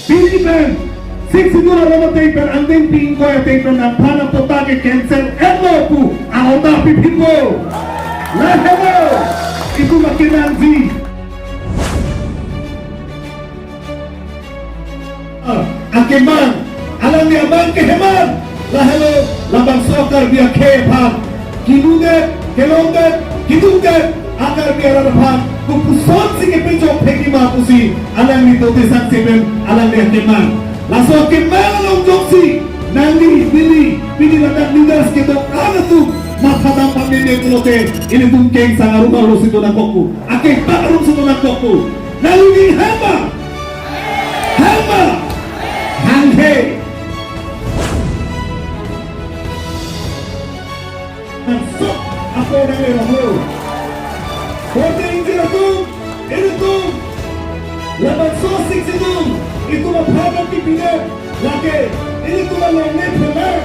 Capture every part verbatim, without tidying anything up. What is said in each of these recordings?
Pini pen Sixth Schedule aron ateng pen angdeng pi ingkoi ateng pen nangphan apatta ke cancel etlo pu ahormu pi phitpo. Lahelo itum akenangji. Ah, akemang, alangli amang keheman, lahelo labangso Karbi akhei aphan kinudet, kelongdet, kidukdet a-Karbi arat aphan kopusonsi kepejok thekji ma pusi alangli dote sangse pen alangli akemang. Laso akemang along jongsi nangli, neli, pini ladak leaders kedok-an atum mathadam pameme pulote ilitum kengsang arum arlo si donangkokpo. Akebak arum si donangkokpo. Nangli hang ma? Hang ma? Hanghe. Nangsot apo nangle rohlo. Korte ingjir atum, ilitum labangso Sixth Schedule itum aphan nangkipidet, lake ilitum alongle phelang,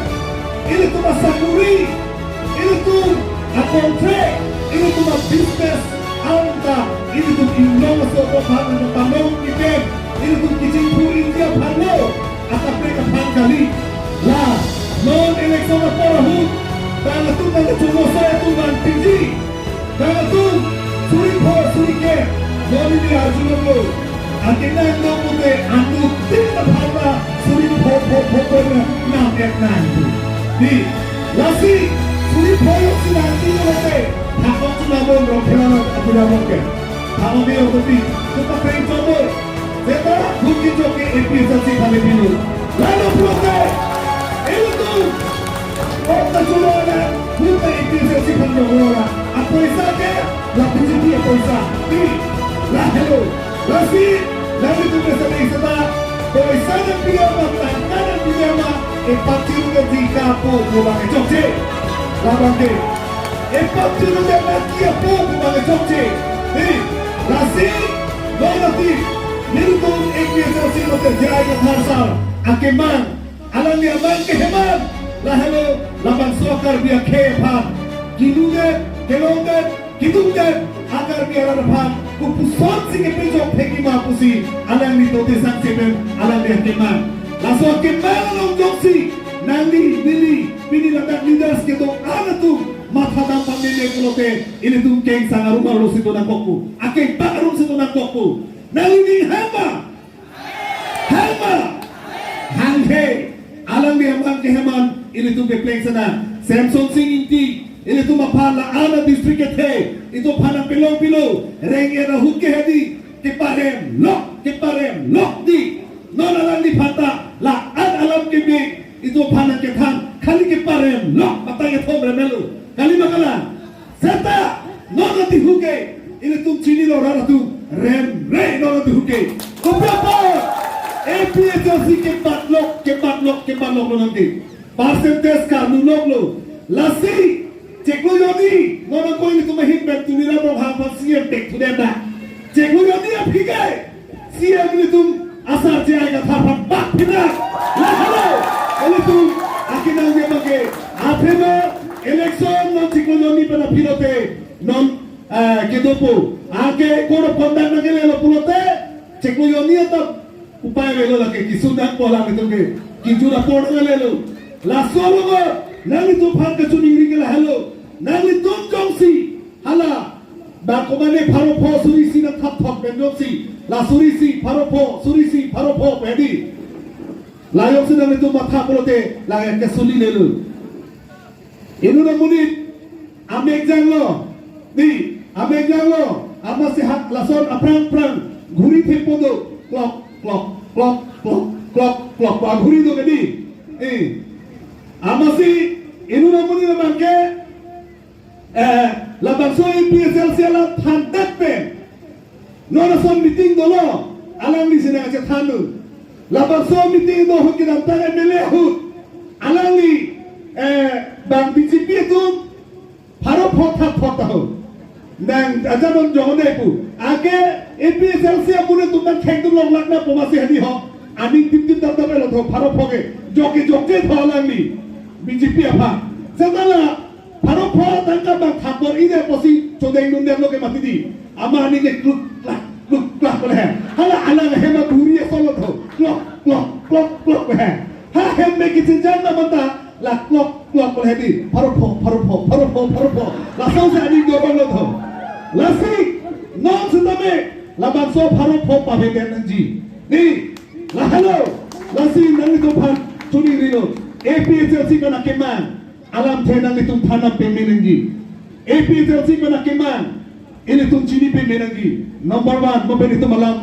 ilitum asakuri, ilitum a-contract, ilitum a-business, anta ilitum inglong aso aphan nangpalong ipen, ilitum kichingthur India aphanlo, akaprek aphan kali. La non election apor ahut, bang atum nangkachomosoi atum vangpinji, bang atum suri pho suri ke, non ili arjulonglo. Akenang nangpute anuttin aphan ta suri pho pho pho pho na nam ek nang tu. Di, lasi suri pho yok si nangti lote, thakok tu nabon rong khela na apuda mong ke. Thakok ni yok tu pi, tu pa peng chomor. Seta, bukit joke A P H L C aphan le pilo. Lalo pulote, ilitum kok ta chulo na, buta A P H L C aphan donglo na. Apoisa ke, la B J P apoisa. Di, lahelo. Lasi, nanglitum kesa dei seta, poisa nangpi ma, tangka nangpi ma, e-party rute di kapo, ko bang e chokche. Labang ke. E-party rute nangpi apo, ko bang e chokche. Di, lasi, non ateng, nelitum A P H L C mate J I Kathar sar akemang, alangli amang keheman, lahelo labangso Karbi akhei aphan kinudet, kelongdet, kidukdet a-Karbi arat aphan kopusonsi kepejok thekji ma pusi alangli dote sangse pen alangli akemang. Laso akemang along jongsi nangli, neli, pini ladak leaders kedok-an atum mathadam pameme pulote ilitum kengsang arum arlo si donangkokpo. Akebak arum si donangkokpo. Nangli hang ma? Hang ma? Hanghe. Alangli amang keheman ilitum kepleng sana. Semson Sing Ingti, ilitum aphan la-an a-district kethe, itum aphan nangpelong pilo. Reng-et ahut ke hedi, keparem lok, keparem lok di. Non alangliphan ta la-an alam keme itum aphan nangkethan, kali keparem lok, batang ethom remelo. Kali ma kalang? Seta, non atihu ke, ilitum chinilo rat atum, remre non atihu ke. Kopi apot, A P H L C kebat lok, kebat lok, kebat lok lo nangke. Percentage karnu lok lo. Lasi, chiklo jodi, non ako ilitum ahin pen Tuliram Ronghang aphan C M pek thudem da. Chiklo jodi aphi ke, C M ilitum asar J I Kathar aphan bak phinang. Lahelo, ilitum akenangji abang ke. Athema election non chiklo jonni pen aphi lote non, eh, kedopo. Anke code of conduct nangkelelo pulote chiklo jonni atam upai avelo, lake kisundang polang itum ke. Kijur apor nangkelelo. Laso along nanglitum aphan kachiningri ke lahelo. Nanglitum jongsi hala, bang komane pharo pho suri isi nangthap thap pen jongsi, la suri isi, pharo pho, suri isi, pharo pho, pedi. La jongsi nanglitum matha pulote, la yang kesulilelo. Inut amonit, amek janglo, di, amek janglo, amatsi hak lason aphrang phrang, ghuri thepo do, klok, klok, klok, klok, klok, klok, pa ghuri do ke di. Eh, amatsi, inut amonit abang ke, eh, labangso A P H L C alam thandet pen. Non ason meeting dolo, alangli si nangchethan dun. Labangso meeting do ahut kedamtang M L A ahut. Alangli, eh, bang B J P atum, pharo pho thap thap tahu. Nang aja non jong ne pu. Anke A P H L C amonit atum nangkhek dun longlak nangpo masi hadi ho. Aning tip tip tap tap elo tho pharo pho ke. Joke joke tho alangli. B J P aphan. Seta la pharo pho tangka bang thap bor-i de pusi chodeng dundetlo ke mati di. Amat aning ke kluk klak, kluk klak ko le. Hala alang hem aghuri asolo tho. Pen nangji. Ni, lahelo, lasi nanglitum aphan choningri lo. A P H L C pen akemang alamthe nanglitum aphan nangpame nangji. A P H L C pen akemang ilitum chini pame nangji. Number one, mo pen itum alam,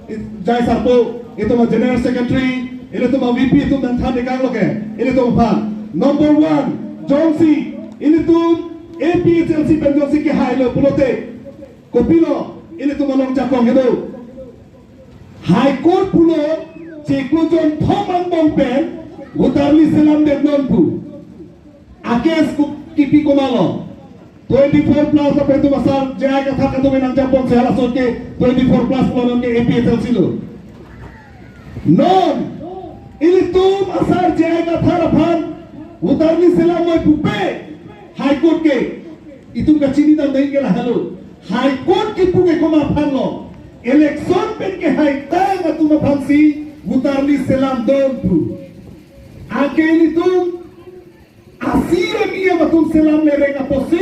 J I sarpo, itum a-General Secretary, ilitum a-V P atum nangthan ikang lo ke, ilitum aphan. Number one, jongsi ilitum A P H L C pen jongsi kehailo pulote, kopilo ilitum along jakong kedo. High Court pulo chiklo jonthom angbong pen voter list selamdetnon pu. A-case ko-, kipi komatlo? Twenty-four plus lapen itum asar J I Kathar kadokave nangjaponsi halaso ke twenty-four plus pulo non ke A P H L C lo. Non, ilitum asar J I Kathar aphan voter list selamnoi pupe High Court ke. Itum kachini dam dei ke lahelo. High Court kipu ke komat aphanlo? Election pen kehai tang atum aphansi voter list selamdon pu. Anke ilitum a-C M, E M atum selamle reng apotsi,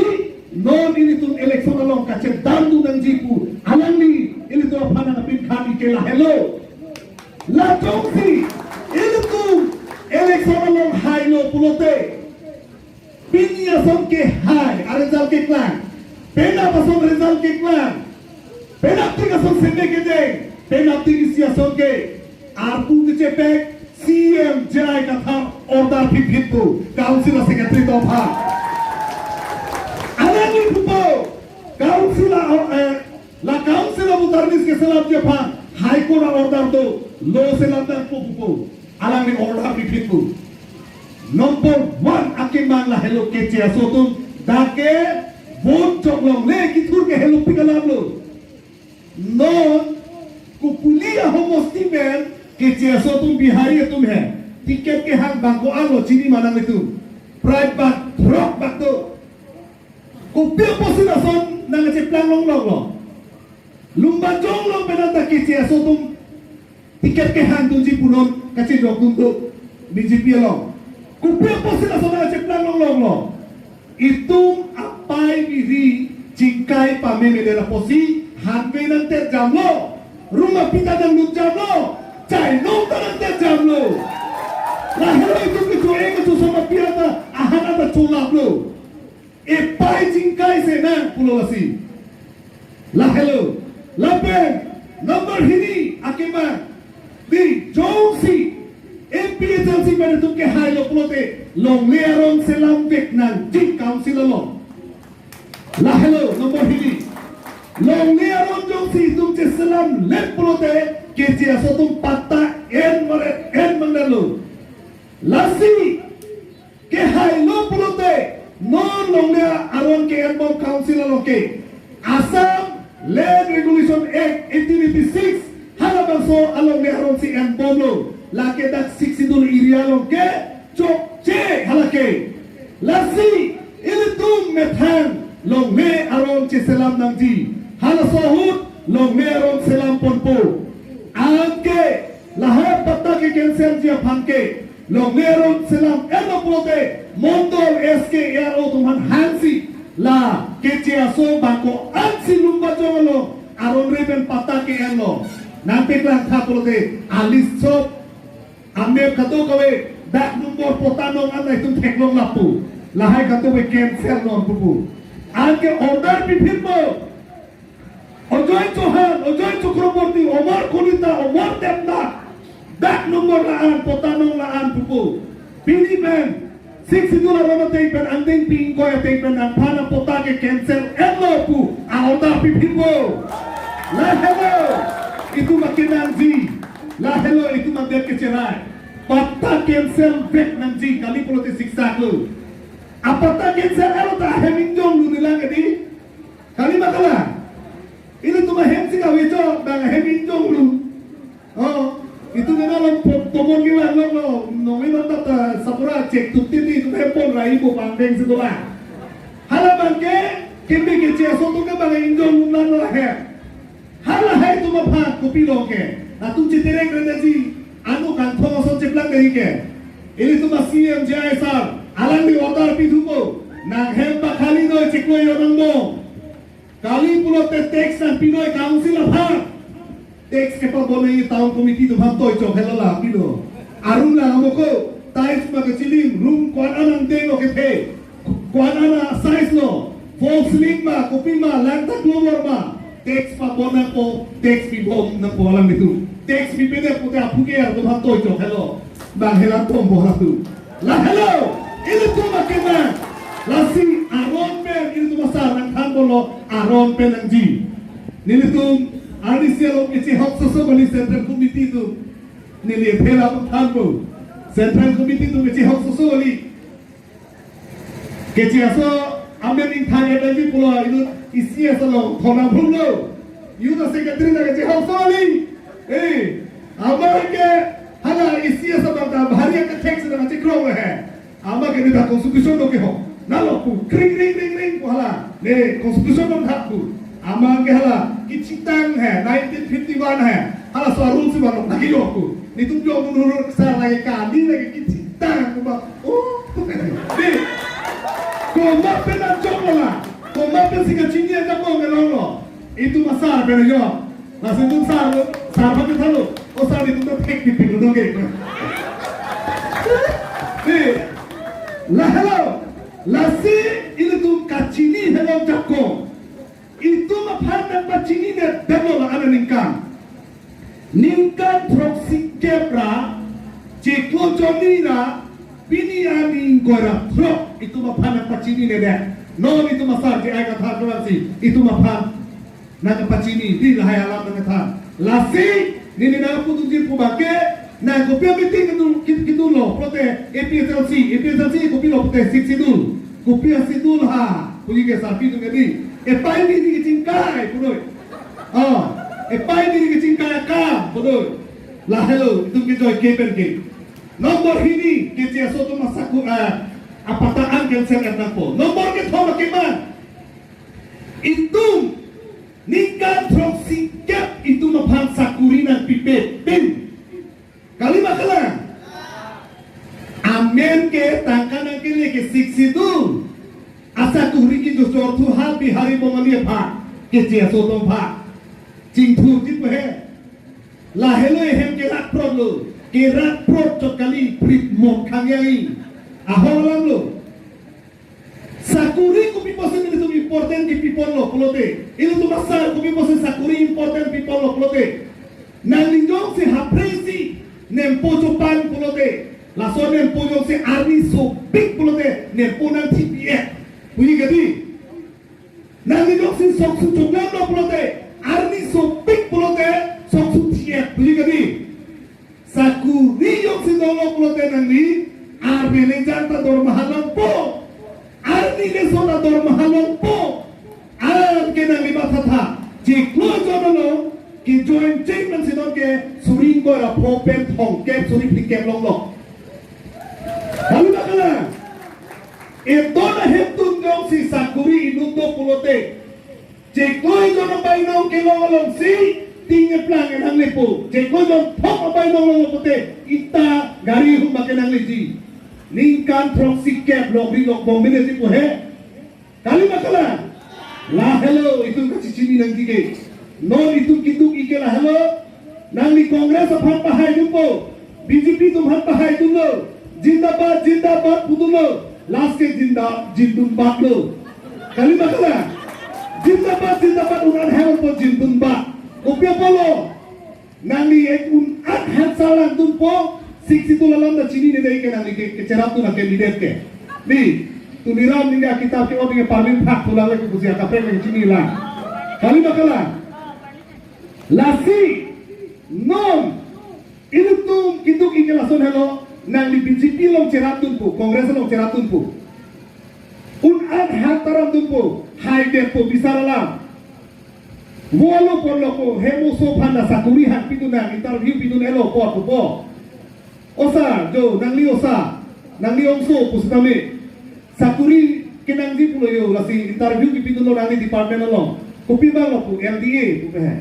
non ilitum election along kachedandun nangji pu alangli ilitum aphan nangpinkhamji ke lahelo. La jongsi ilitum election along hailo pulote, pini ason kehai a-result keklang, penap ason result keklang, penap tik ason seme kedeng, penap tik isi ason ke arpu kechepek, C M J I Kathar order phitphit pu, Council a-Secretary atum aphan. Alangli pupo, Council a, eh, la Council a-voter list keselamji aphan High Court a-order do, lo selamnangpo pupo. Alangli order phitphit pu. Number one akemang lahelo, K C S O atum dak ke vote chok longle kethur ke helopik alamlo. Non Kopili ahomosti pen K C S O atum Bihari atum he. Ticket kehang bang ko-anlo chini ma nanglitum? Prai bak throk bak do. Kopi apotsi lason nangcheplang longlonglo? Lumbajong along pen anta K C S O atum ticket kehangdunji pu non kachejokdun do B J P along. Kopi apotsi lason nangcheplang longlonglo? Itum apei biri chingkai pamemeder apotsi hanve nangterjamlo, ruma pita nanglutjamlo, chainong ta nangterjamlo. Lahelo itum kecho-e kechosom api anta ahan anta cholaplo. Epei chingkai senang pulo lasi. Lahelo. Lapen number hini akemang, di jongsi A P H L C pen itum kehailo pulote longle aron selamvek nangji Council along. Lahelo number hini. Longle aron jongsi itum cheselamle pulote K C S O atum patta en maret en mangnalo. Lasi kehailo pulote non longle aron ke-enbom Council along ke Assam Land Regulation Act eighteen eighty-six halabangso alongle aronsi enbomlo. Lake dak Sixth Schedule area along ke chokche hala ke. Lasi ilitum methang longle aron cheselam nangji. Halaso ahut longle aron selam ponpo. Anke lahai patta ke-cancelji aphan ke longle aron selam enlo pulote mondol S K A R O atum aphan hangsi la K C S O bang ko-ansi Lumbajong along aron re pen patta ke-enlo. Nangpeklang tha pulote a-list sop a-map kadokave dak nombor patta nong an itum theklong lapu. Lahai kadokave cancel non pupu. Anke order piphitpo. Ajoy Chauhan, Ajoy Chakraborty, Amar Kalita, Amar Demda, dak nombor la-an, patta nong la-an pupu. Pini pen Sixth Schedule aron ateng pen angdeng pi ingkoi ateng pen nangphan apatta ke-cancel enlo pu a-order piphitpo. Lahelo itum akenangji. Lahelo itum adet kecherai. Patta cancel vek nangji, kali pulote siksak lo. Apatta cancel enlo ta ahem ingjonglu nilang edi. Kali ma kalang? Ilitum ahemsi kave chot, bang ahem ingjonglu. Oh, itum nena lam po-, tomon ke lang lo, lo, nongi non tata sapura chek tup titi, itum hem pon rai bo pangdeng si dola. Hala bang ke, kembe K C S O atum ke bang ingjonglu lang lo ahem. Halahai atum aphan kopilo ke? Latum chiterek redaji, anu kangthong ason cheplang dei ke. Ilitum a-C M J I sir, alangli order pithupo. Nanghem pakhali noi chiklo yo nangbong. Kali pulote tax nangpi noi Council aphan. Tax kepabon nangji town committee atum aphan toi chok helo la pilo. Arum lang amoko, tiles ma kachilim, room ko-an an angdeng lo kethe, ko-an an a-size lo, false ceiling ma, kopi ma, lang ta global ma, tax pabon nangpo, tax pibom nangpo alanglitum. Tax pipedet pute aphu ke-er atum aphan toi chok helo. Bang hela tom bo hatu. Lahelo, ilitum akemang. Lasi aron pen ilitum asar nangthan bolo, aron pen nangji. Nelitum arnisi along kechehok soso kali Central Committee atum. Neli phela thanpo. Central Committee atum kechehok soso kali. Keche aso amen ingthan edaji pulo, inut isi aso lo thona bhunglo. Youth secretary ta kechehok soso kali. Eh, amen ke hala isi aso bangta bhari ke tax na kachekrong he. Amen ke neta constitution lo kehok. Nalo pu kring ring ring ring pu hala. Ne constitution lo thak pu. Amen ke hala kechitang he, nineteen fifty-one he. Hala so rule si ban lo naki lo pu. Nelitum jo mun hurur sar lagi kali lagi kechitang pu ba. Oh. Di. Komat pen anchot lo la. Komat pensi kachini ajakong ke longlo. Itum asar pen jo. Lasi itum sar, sar aphan thanlo. O sar, itum ta thek pipin lo dong ke. Di, lahelo. Lasi ilitum kachini helo jakong. Itum aphan nangpachininedet lo la-an aningkan. Ningkan throksi kep ra, chiklo choni ra, pini arni ingkoi ra throk itum aphan nangpachininedet. Non itum asar J I Kathar kelang si itum aphan nangpachini, di lahai alam nangthan. Lasi, neli nangpudunji pu ba ke, nang kopi meeting kedo, ked-, kedo lo pulote A P H L C, A P H L C kopi lo pulote Sixth Schedule. Kopi a-schedule ha, puji ke sarpi atum ke di. Epai diri kechingkai pulo. Oh, epai diri kechingkai akam pulo. Lahelo, itum kejoi ke pen ke. Nombor hini, keche aso atum asaku, eh, apatta an cancel et nangpo. Nombor kethom akemang. Itum ningkan throksi kep itum aphan sakuri nangpipe pin. Kali ma kalang? Amen ke tangka nangkele ke Sixth Schedule. Asakuri kejor thu ha Bihari Bongali aphan, keche aso atum aphan. Chingthurji pu he. Lahelo ehem kerak prot lo. Kerak prot chot kali, prit mot khang yai. Ahong alam lo. Sakuri kopi pusi ilitum important kepipon lo pulote, ilitum asar kopi pusi sakuri important pipon lo pulote, nangli jongsi hapresi nempo chopan pulote, laso nempo jongsi arni sopik pulote nempo nangthip-et, puji ke di. Nangli jongsi soksu choklam lo pulote, arni sopik pulote soksu thip-et, puji ke di. Sakuri jongsi dolo pulote nangli, arni le jan ta dormaha longpo. Arni le so ta dormaha longpo. Anke nangli mathatha. Chiklo jon along ke join chairman si non ke suri ingkoi ra pho pen thomkep suri phlikep longlo. Kali ma kalang? Itum ahem atum jongsi sakuri inut do pulote, chiklo jon abainong kelong alongsi ting eplang enang lepo. Chiklo jon thom abainong longlo pulote ita gari hum ma kenangleji. Ningkan throksi kep lokri lokbom mene si pu he. Kali ma kalang? Lahelo itum kachechini nangji ke. Non itum keduk-ik ke lahelo. Nangli Congress aphan pahaidunpo, B J P atum aphan pahaidunlo, Zindabad, Zindabad pudunlo, last ke Zinda, Zindunbad lo. Kali ma kalang? Zindabad, Zindabad un-an hempo Zindunbad. Kopi apotlo? Nangli ek un-an hansa langdunpo, Sixth Schedule alam ta chinine dei ke nangli ke, kecherapdun a-candidate ke. Di, Tuliram ningga kitab ke-ot ningga parlin phak pulang lagi kusi akaprek lagi chinilang. Kali ma kalang? Lasi, non, ilitum keduk-ik ke lason helo, nangli B J P along cherapdunpo, Congress along cherapdunpo. Un-an hang taramdunpo, haidetpo bisar alam. Vo alo ponlo ko, hem oso aphan ta sakuri hang pidun nang, interview pidun-etlo apot pupo. Osa, jo, nangli osa, nangli ongso pusitame. Sakuri kenangji pulo jo, lasi interview kepidunlo nangli department along. Kopi abang lo pu, L D A pu pe he.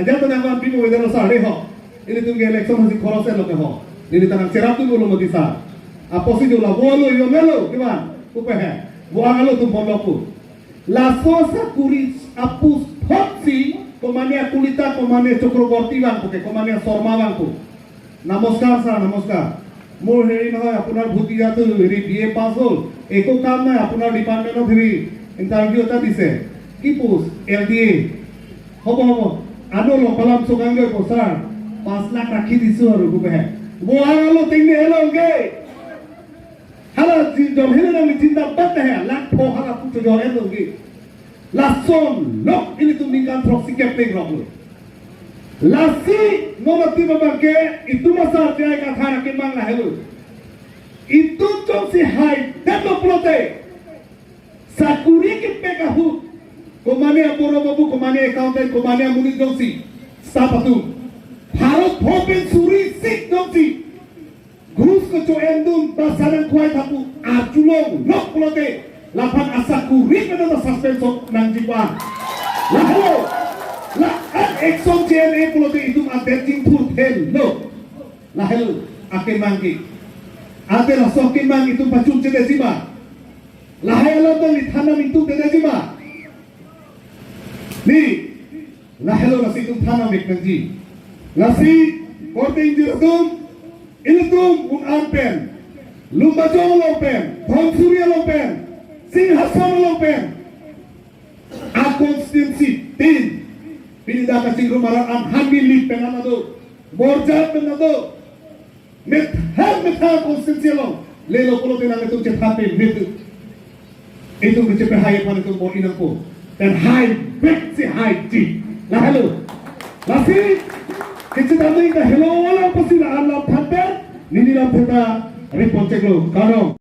Ajat ta nangvan pimo weather lo sar de ho. Ilitum ke election hasi khoros-etlo ke ho. Neli ta nangcherapdun ulo mati sar. Apotsi jo la vo alo jo melo, kevan, pu pe he. Vo ang alo atum ponlo pu. Laso sakuri apus photsi কোমানিয়া কলিতা, কোমানিয়া Chakraborty vangpo ke, কোমানিয়া শর্মা vangpo. নমস্কার স্যার, নমস্কার। মোৰ হেৰি নহয়, আপোনাৰ ভতিজাটো হেৰি বি এ পাছ হ'ল, একো কাম নাই, আপোনাৰ ডিপাৰ্টমেণ্টত হেৰি ইণ্টাৰভিউ এটা দিছে। কি পোষ্ট? L D A. হ'ব, হ'ব। আনো লপালাম চোকাংগৈ পইচাৰ পাঁচ লাখ ৰাখি দিছো আৰু গোপেহে। Bo aralo tengne elongge. Hala jin jong hele nang jinda bat he, lakh pho hala pucho jor elongge. Lason lok ilitum ningkan throksi kepeng rok lo. Lasi non ati babangke itum asar jai kathar akemang lahelo. Itum jongsi hai develop pulote, sakuri kepek ahut, komaneya boro babu, komaneya accountant, komaneya monit jongsi, staff atum, Bharat pho pen suri sik jongsi, ghus kecho-endun ba sanang kuai thapu arjulong lok pulote, laphan asakuri pen ta suspension nangji pa. Lahelo, la an action J N A pulote itum adet jingthur thelo. Lahelo akemang ke. Ante laso akemang itum pachun chedejima. Lahai alam dang ni thanam itum dedejima. Ni, lahelo lasi itum thanam vek nangji. Lasi korte ingjir atum, ilitum Mun'an pen, Lumbajong along pen, Dhansiri along pen, Singhason along pen, a constituency tin, pini dak kachingrum arat an Hanmi Lip pen an ado, Borjat pen ado, methang methang constituency along, lelo pulote nangtum chethan pe metu. Itum kechepehai aphan itum bor-i nangpo. Pen hai vek si haiji. Lahelo. Lasi, kechethan nang ta helo wala pusi la alam than pen, neli lam theta report cheklo. Kardom.